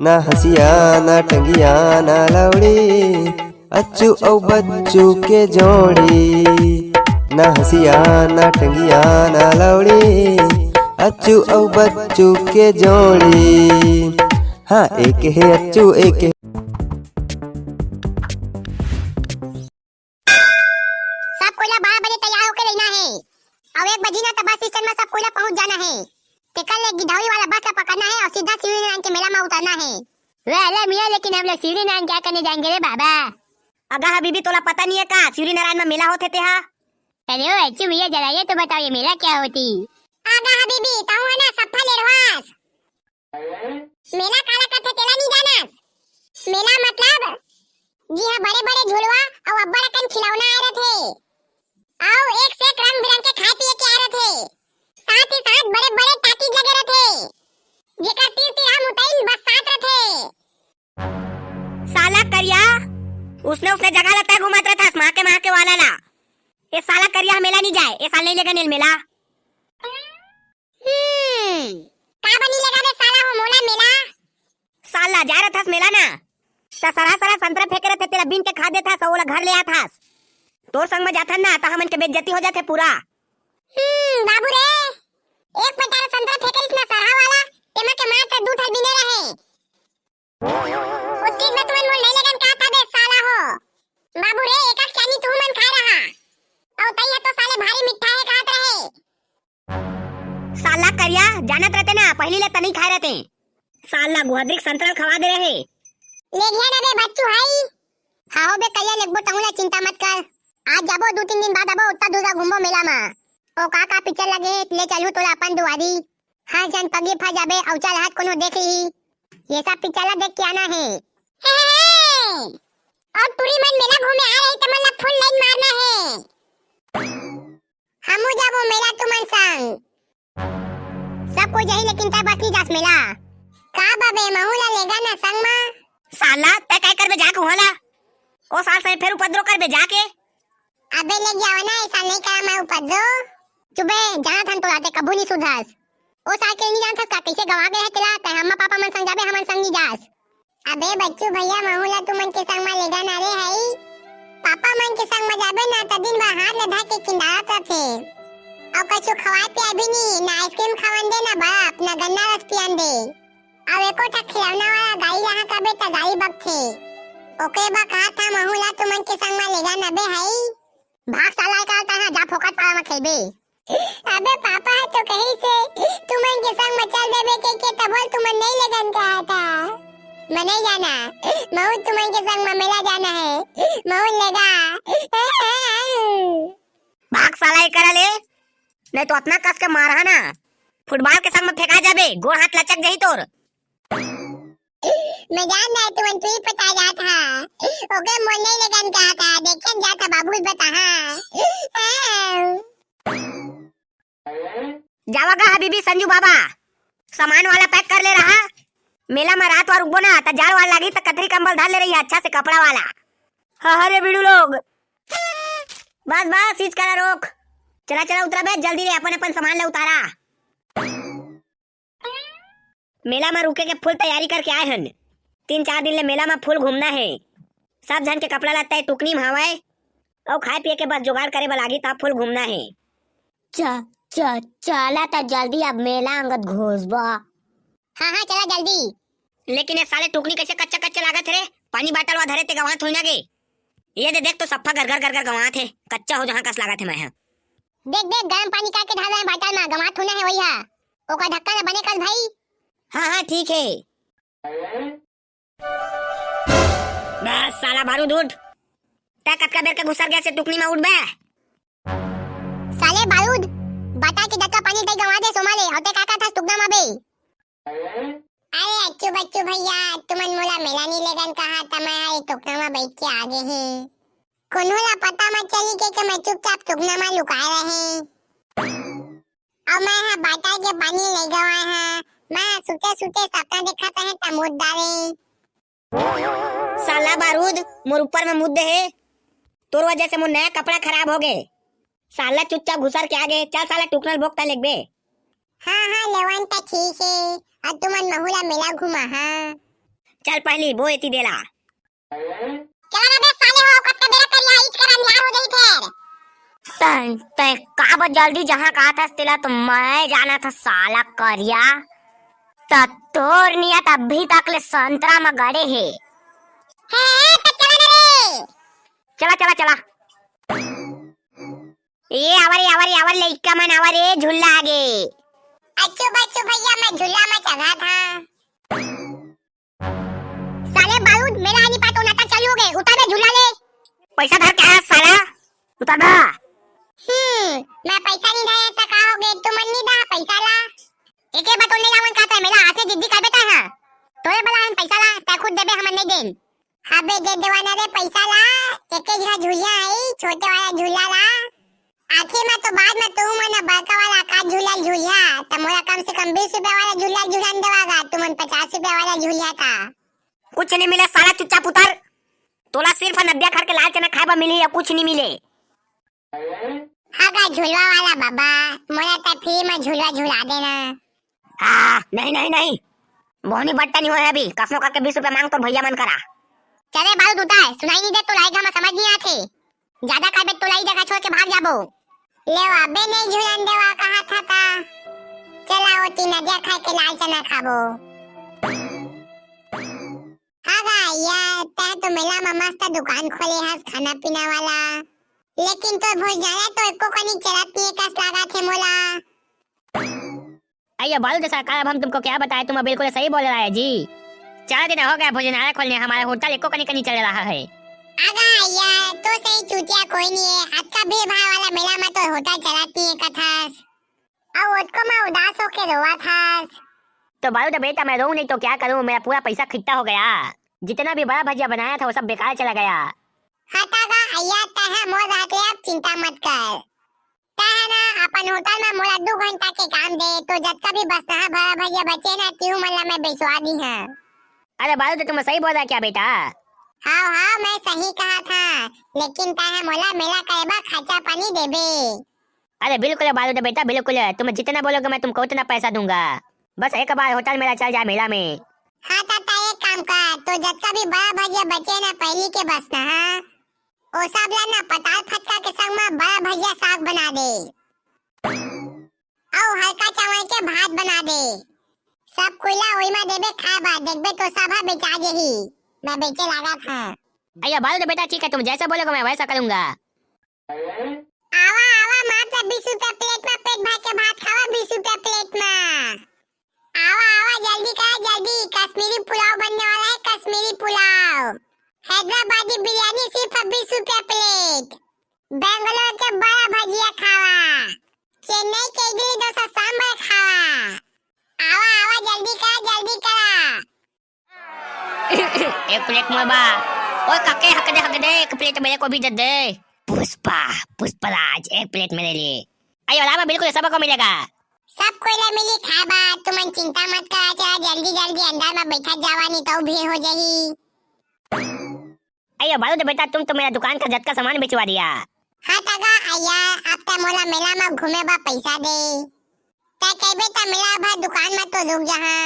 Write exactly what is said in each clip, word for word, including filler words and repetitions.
ना हँसिया, ना टंगिया, ना लौड़ी, अच्छू अउ बच्चू के जोड़ी। ना हँसिया, ना टंगिया, ना लौड़ी, अच्छू अउ बच्चू के जोड़ी। हाँ, एक हे अच्छू, एक हे। सब कोई ला बारह बजे तैयार होके रहिना हे, अउ एक बजी ना त बस स्टैंड म सब कोई ला पहुंच जाना हे। तेकर ले गिधौरी वाला बस ला पकड़ना हे अउ सीधा शिवरीनारायण के मेला म उतरना हे। वे, अरे मियाँ, लेकिन हम लोग शिवरीनारायण क्या करने जाएंगे रे बाबा? अगा हबीबी, तोला पता नहीं है का शिवरीनारायण म मेला होथे तेहा? अरे ओ अच्छू भैया, जरा ये तो बताओ, ये मेला क्या होती? अगा हबीबी, तहूँ है ना सफा लेड़वास। मेला काला कथे तेला नहीं जानस? मेला मतलब जिहाँ बड़े-बड़े झुलवा अउ अब्बड़ अकन खिलौना आए रथे, अउ एक से एक रंग बिरंग के खाए पिए के आए रथे, साथ ही साथ बड़े-बड़े टाकीज लगे रथे, जेकर तीर-तीर हम उतइन बस साथ रथे। साला करिया, उसने, उसने जगह ला तय घुमात रहथस, माँ के, माँ के वाला ला। ए साला करिया, मेला नहीं जाए, ए साल नहीं लेगन एला मेला। हम्म, का बनी लेगा बे साला हो मोला मेला? साला जा रथस मेला ना, त सरहा सरहा संतरा फेंके रथे, तेला बीन के खा देथस, ओला घर ले आथस। तोर संग म जाथन ना, त हमन के बेइज्जती हो जाथे पूरा। हम्म, बाबू रे, एक पटारा संतरा फेंके रिस ना सरहा वाला, तेमा के मात्र दू ठन बीने रहे। उतनीच में तुमन मोल नहीं लेगन का था बे साला हो। बाबू रे, एकक चानी तुमन खाए रहा। अउ तई ह तो साले भारी मिठा हे कहत रहे। साला करिया, जानत रहते ना, पहली ले तनी खाए रहते। साला गुहदरी के संतरा खवा दे रहे। ले लिया ना बे बच्चू भाई। हाँ हो बे करिया, लेगबो तहूँ ला, चिंता मत कर। आज जाबो, दू तीन दिन बाद आबो, उत्ता दूर घूमबो मेला मा। ओ का का पिक्चर लगे हे, ले चलहूँ तोला अपन दुआरी। हाँ, जन पगे फंस जाबे अउ चल हाथ कोनो देख ली। ये सब पिक्चर ला देख के आना हे। हे, हे, हे। अउ टूरी मन मेला घूमे आ रही, तमन ला फुल लाइन मारना हे। हमू जाबो मेला तुमन संग। सब कोई जाही लेकिन तै बस नहीं जास मेला। का बबे, महू ला लेगा ना संग मा? साला, तै काय करबे जाके उहाँ ला? ओ साल से फेर उपद्रव करबे जाके। अबे ले गया ना, ऐसा नहीं करा मैं उपद्रव। चुबे, जाना थन तो लाते कभू नहीं सुधरस। ओ साल के नहीं जानथस का, कैसे गवा गए है तेला, तै अम्मा पापा मन संग जाबे, हमन संग नहीं जास। अबे बच्चू भैया, महू ला तुमन के संग मा लेगा ना रे हई। पापा मन के संग मा जाबे ना, त दिन भर हाथ ले धर के किंदारत रथे। अउ कछु खवाए पियाए भी नहीं, ना आइसक्रीम खावन दे, ना बर्फ, ना गन्ना रस पियन दे। अउ एको ठा खिलौना वाला गाड़ी रहा कबे त गाड़ी बकथे। ओकरे बा कहा था, महू ला तुमन के संग मा लेगा ना बे हई। भाग साला, का तहाँ जा फोकट पाला मा खेलबे। अबे पापा ह तो कहिस हे, तुमन के संग म चल देबे के, के तभो तुमन नहीं लेगन कहा था। मैं नहीं जाना, महू तुमन के संग म मेला जाना है, महू लेगा। भाग साला, ये करा ले, नहीं तो अतना कस के मारहा ना, फुटबॉल के संग म फेंका जाबे, गोड़ हाथ लचक जाही तोर। मैं जान रहा तुमन तू ही पता जात हा। ओके मोर नहीं लेगन कहा था, देखेन जात हा बाबू बता हा। जावा गा हबीबी संजू बाबा, सामान वाला पैक कर ले रहा। मेला में रात वार रुकबो ना, त जाड़ वार लागी, त कथरी कंबल धर ले रही है, अच्छा से कपड़ा वाला। हाँ, हाँ रे बीड़ू लोग। बस, बस, इच करा रोक। चला, चला, उतरा बे, जल्दी रे, अपन, अपन सामान ले उतारा। मेला म रुके के फुल तैयारी करके आए हन। तीन चार दिन ले मेला म फुल घूमना हे। सब झन के कपड़ा लत्ता ए टुकनी म हवय, अउ खाए पिए के बस जुगाड़ करे बर लागही, त फुल घूमना हे। च-, च-, चला त जल्दी अब मेला अंगत घुसबो। हाँ, हाँ, चला जल्दी। लेकिन ये साले टुकनी कैसे कच्चा कच्चा लागत हे रे? पानी बाटल वा धरे ते गवात होई ना गे। ये दे देख तो सफ्फा गरगर गरगर गवात हे, कच्चा हो जहाँ कस लागत हे मैं हा। देख, देख, गरम पानी करके ढाल रहे हैं बाटल में, गवात होना है वही हा। ओकर ढक्कन ला बने कर भाई। हाँ, हाँ, ठीक है। बस साला बारूद उठ। तै कतका बेर के घुसर गया से टुकनी में उठ बे। साले बारूद, बता के डक्का पानी तई गवा दे सोमा ले, होते का का था टुकना में बे? अरे अच्छू बच्चू भैया, तुमन मोला मेला नी लेगन कहा, त मैं हा ए टुकना में बैठ के आ गे ही। कोनो ला पता मत चली के, के मैं चुपचाप टुकना में लुकाए रहे। अउ मैं हा बाटल के पानी ले गवाए हा। मैं हा सुते सुते सपना देखत रहे त मुद्दा रे। साला बारूद, मोर ऊपर में मुद्दे हे। तोर वजह से मोर नया कपड़ा खराब हो गे। साला चुपचाप घुसर के आ गे। चल साला टुकना ल भोग तैं लेगबे। हाँ, हाँ, लेवन त ठीक हे। अब तुमन महू ला मेला घुमा हा। चल पहली बो एती देला। चला ना बे साले हो, कतका बेरा करिया, ईच कर अंधियार हो जाई फेर। तैं, तैं काबर जल्दी जहाँ कहा था तेला तो मैं जाना था साला करिया। त तोर नियत अभी तक ले संतरा म गड़े हे। हे, त चला ना रे। चला, चला, चला। ए, आवा रे, आवा रे, आवा रे, लइका मन, आवा रे, झूला आगे। अच्छो बच्चो भैया, मैं झूला में चघा था। साले बारूद, मेला आनी पातो नाटक चालू हो गए, उतार बे झूला ले। पैसा धर के आया साला, उतार बा। हम्म, मैं पैसा नहीं धरे त का हो गए, तुमन नहीं दा पैसा ला। एके बतोल ले जावन का तय मेला आसे जिद्दी करबे तय हां। तोरे बला हम पैसा ला, तय खुद देबे हमन नहीं देन। अबे दे देवा ना रे पैसा ला, एके झा झुलिया आई, छोटे वाला झूला ला। आखिर में तो बाद में तू मन बड़का वाला का झूला झूलिया, त मोला कम से कम बीस रुपया वाला झूला झूलन देवागा, तुमन पचास रुपया वाला झूलिया था। कुछ नहीं मिले साला, चुपचाप उतर। तोला सिर्फ नब्बे खर के लाल चना खाए बर मिली, या कुछ नहीं मिले। हगा झुलवा वाला बाबा, मोला त फ्री में झुलवा झुला देना। आ, नहीं, नहीं, नहीं। मोहनी बट्टा नहीं होए अभी, कसनो करके बीस रुपया मांग तोर भैया मन करा। चले बारूद उतार, सुनाई नहीं दे तो लाइगा में समझ नहीं आथे। ज्यादा खाबे तो लाई जगह छोड़ के भाग जाबो। ले अबे नहीं झुलन देवा कहा था का। चला ओती नदिया खाए के लाल चना खाबो। हाँ गा, या तय तो मेला में मस्त दुकान खोले हस खाना पीना वाला, लेकिन तो भोजनालय तो एको कनी चलत नहीं कस लागा थे मोला। अय्या बालू के सरकार, अब हम तुमको क्या बताएं, तुम बिल्कुल सही बोल रहा है जी। चार दिन हो गया भोजनालय खोलने, हमारा होटल एको कनी कनी चल रहा है। अगा या तो सही चूतिया कोई नहीं है, अतका भीड़ भाड़ वाला मेला में तो होटल चलत नहीं है कथस। अउ ओतको मैं उदास होके रोवा थस। तो बालू तो बेटा मैं रोऊं नहीं तो क्या करूं, मेरा पूरा पैसा खिट्टा हो गया। जितना भी बड़ा भजिया बनाया था वो सब बेकार चला गया। हटा गा अय्या, तय मोर रहते अब चिंता मत कर। तय ना अपन होटल में मोला दू घंटा के काम दे, तो जतका भी बसनहा भरा भजिया बचे ना, तिहू मन ला मैं बेचवा दी हां। अरे बालू, तो तुम सही बोल रहा क्या बेटा? हाँ, हाँ, मैं सही कहा था, लेकिन तय मोला मेला करे बर खर्चा पानी देबे। अरे बिल्कुल बालू, तो बेटा बिल्कुल, तुम जितना बोलोगे मैं तुमको उतना पैसा दूंगा। बस एक बार होटल मेला चल जाए मेला में। हाँ, तो तय एक काम कर, तो जतका भी बड़ा भजिया बचे ना पहली के बसनहा, ओ सब ला ना पताल फटका के संग में बड़ा भजिया साग बना दे। अउ हल्का चावल के भात बना दे। सब कोई ला ओई मा देबे खाए बर, देखबे तो सब हा बेचा जही। मैं बेचे लागत हां। अय्या बालू तो बेटा ठीक है, तुम जैसा बोलोगे मैं वैसा करूंगा। आवा, आवा, मात्र बीस रुपया प्लेट मा पेट भर के भात खावा, बीस रुपया प्लेट मा। आवा, आवा, जल्दी करा, जल्दी, कश्मीरी पुलाव बनने वाला है, कश्मीरी पुलाव। हैदराबादी बिरयानी सिर्फ बीस रुपया प्लेट। बेंगलोर के बड़ा भजिया खावा, चेन्नई के इडली डोसा सांभर खावा। आवा, आवा, जल्दी करा, जल्दी करा। एक प्लेट मोर बा। ओए काके, हक दे, हक दे, एक प्लेट मेरे को भी दे दे। पुष्पा, पुष्पराज, एक प्लेट मेरे लिए। अय्या बाबा, बिल्कुल सबको मिलेगा। सब कोई ला मिली खाए बर, तुमन चिंता मत करा, चला जल्दी जल्दी अंदर मा बैठत जावा, नहीं तो भीड़ हो जाही। अय्या बालू तो बेटा, तुम तो मेरा दुकान का जतका सामान बेचवा दिया। हाँ तगा अय्या, अब तय मोला मेला मा घूमे बर पैसा दे। तय कहिबे त मेला भर दुकान मा तो रुक जाहा।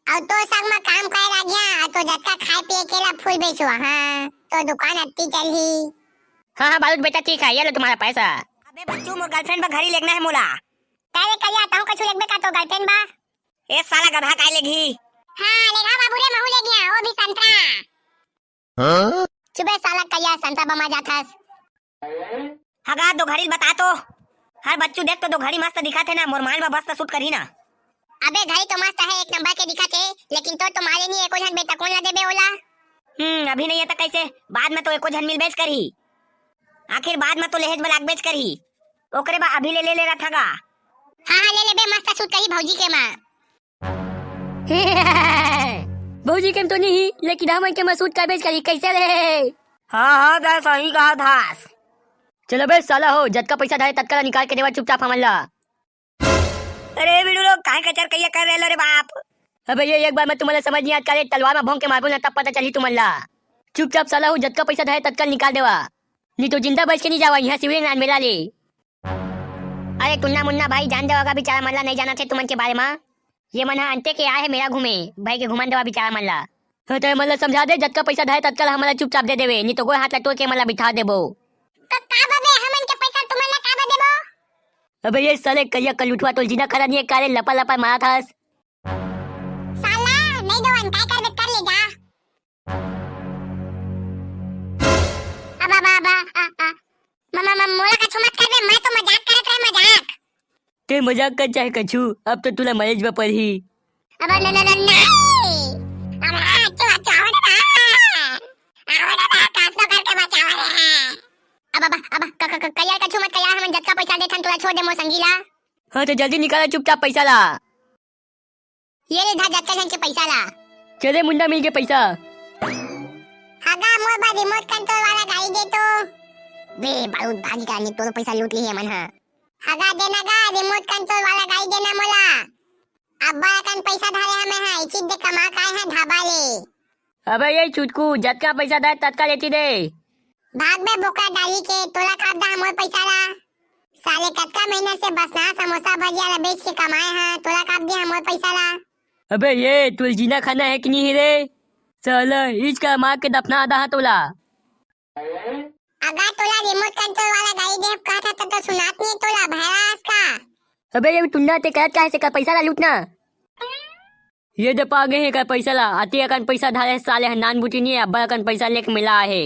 अउ तो संग मा काम करे लाग जा, अउ तो जतका खाए पिए के ला फूल बेचवा, हाँ, तो दुकान अत्ती चलही। हाँ, हाँ, बालू बेटा, ठीक है, ये लो तुम्हारा पैसा। अबे बच्चू, मोर गर्लफ्रेंड बर घड़ी लेगना है मोला। का रे करिया, तहूँ कछु लेगबे का तो गर्लफ्रेंड बर? ए साला गधा, काय लेगही? हाँ, लेगहा बाबू रे, महूँ लेगिया, वो भी संतरा। हाँ? चुबे साला करिया, संतरा बमा जाथस। हगा, दो घड़ी बता तो। हर बच्चू देख तो दो घड़ी मस्त दिखत हे ना, मोर माल मा मस्त सूट करही ना। अबे घड़ी तो मस्त हे, एक नंबर के दिखत हे, लेकिन तोर तो माले नहीं एको झन बेटा, कोन ला देबे ओला? हम्म, अभी नहीं हे त कैसे? बाद में तो एको झन मिलबेच करही। आखिर बाद में तो लेहेज में लागबेच करही। ओकरे बा अभी ले ले ले रहा थगा। हाँ, हाँ, ले लेबे, मस्त सूट करही भौजी के मा। भौजी के म तो नहीं, लेकिन हमन के म सूट करबेच करही, कैसे रे? हाँ, हाँ, दा सही कहा धास। चलो बे साला हो, जतका पैसा धरे ततका ला निकाल के देवा चुपचाप हमन ला। अरे बिडू लोग, काहे कचर कहिया कर रहे लो रे बाप? अबे ये एक बार में तुम्हारा समझ नहीं आता रे, तलवार में भोंक के मारबो ना तब पता चली तुम्हारा। चुपचाप साला हो, जतका पैसा धरे ततका निकाल देवा, नहीं तो जिंदा बच के नहीं जावा यहाँ शिवलिंग नान मेला ले। अरे टुन्ना मुन्ना भाई, जान देवा का बेचारा मन ला नहीं जाना थे तुमन के बारे में। ये मन हा अंते के आए है मेला घूमे, भाई के घुमन देवा बेचारा मन ला। हाँ, तैं मन ला समझा दे, जतका पैसा धरे ततका ला हमन ला चुपचाप दे देवे, नहीं तो गोड़ हाथ ला तोड़ के मन ला बिठा देबो। का, का बा बे, हमन के पैसा तुमन ला का बा देबो? अबे ये साले करिया कलुठवा, तोर जीना खराब नहीं है का रे, लपा लपा मारत हस। साला, नहीं देवन, काय करबे कर ले जा। अब, अब, अब, आ, आ, आ। म-, म-, म-, मोला कछु मत करबे, मैं तो मजाक करत रहे, मजाक। तैं मजाक कर चाहे कछु, अब तो तुला मरेच बर परही। अब न, न, न, नहीं। अब हाँ, चुआ, चुआ, आवत बा। आवत बा, कासनो करके बचावा रे। अब, अब, अब, क-, क-, क-, करिया कछु मत करिया, हमन जतका पैसा देथन, तोला छोड़ दे मोर संगी ला। हाँ, तो जल्दी निकाला चुपचाप पैसा ला। ये ले धा जतका झन के पैसा ला। चले मुंडा, मिल के पैसा। हगा, मोर बर remote control वाला गाड़ी दे तो। बे बारूद भागी का, नहीं तोरो पैसा लूट ली है मन हा। हगा देना गा, remote control वाला गाड़ी देना मोला। अब्बड़ अकन पैसा धरे हमें हा, इचित दे कमा काय है ढाबा ले। अबे ये चुटकू, जतका पैसा धरे ततका लेती दे। भाग बे बोकरा डाली के, तोला काब दा हमर पैसा ला। साले कतका महीना से बसना समोसा भजिया ला बेच के कमाए हा, तोला काब दे हमर पैसा ला। अबे ये, तोला जीना खाना है कि नहीं रे? साला, इचका मार के दफना आधा हा तोला। अगर तोला remote control वाला गाड़ी देब कहत हा, त तो सुनात नहीं तोला, भैरा हस का? अबे ये टुन्ना, तैं कहत का है से कर पैसा ला लूटना? ये दे पा गए हैं कर पैसा ला, अति अकन पैसा धारे साले हा, नान बुटी नहीं है, अब्बड़ अकन पैसा लेके मिला है।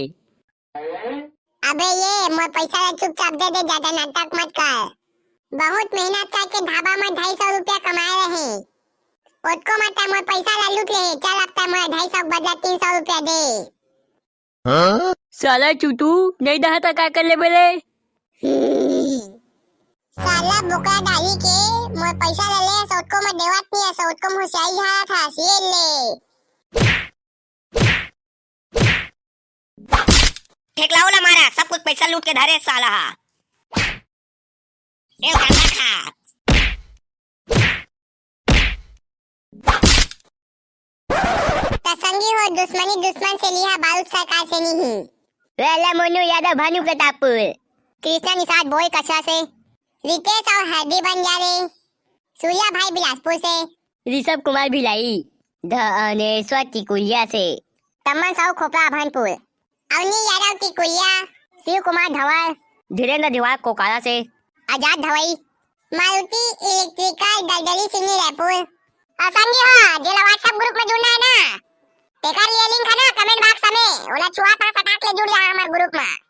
अबे ये, मोर पैसा ला चुपचाप दे दे, ज्यादा नाटक मत कर। बहुत मेहनत करके ढाबा में ढाई सौ रुपया कमाए रहे। ओतको में तैं मोर पैसा ला लूट ले, चल अब तैं मोर ढाई सौ के बदला तीन सौ रुपया दे। साला चुटू, नहीं दहा त का कर लेबे रे? साला बोकरा डाली के, मोर पैसा ले ले, सौतको में देवत नहीं है, सौतको में होशियारी झाड़ा था, ये ले। ठेकलाओ ला मारा, सब कुछ पैसा लूट के धरे साला हा। ए गंदा खा। त संगी हो, दुश्मनी दुश्मन से लिहा, बारूद सरकार से नहीं। वेला मोनू यादव, भानु प्रतापपुर। कृष्णा निषाद बोई कछरा से। रितेश और हरदी बंजारे। सूर्या भाई बिलासपुर से। ऋषभ कुमार भिलाई। धनेश्वर टिकुलिया से। तमन साहू खोपड़ा अभनपुर। अवनी यादव टिकुलिया। शिव कुमार धवर। धीरेन्द्र धीवार कोकाला से। आजाद धवई। मारुति इलेक्ट्रिकल दलदली सिवनी रायपुर। अउ संगी हो, जेला WhatsApp group में जुड़ना है ना, तेकर लिए link है ना comment box में, ओला छुआ था सटाक ले जुड़ जा हमर group में।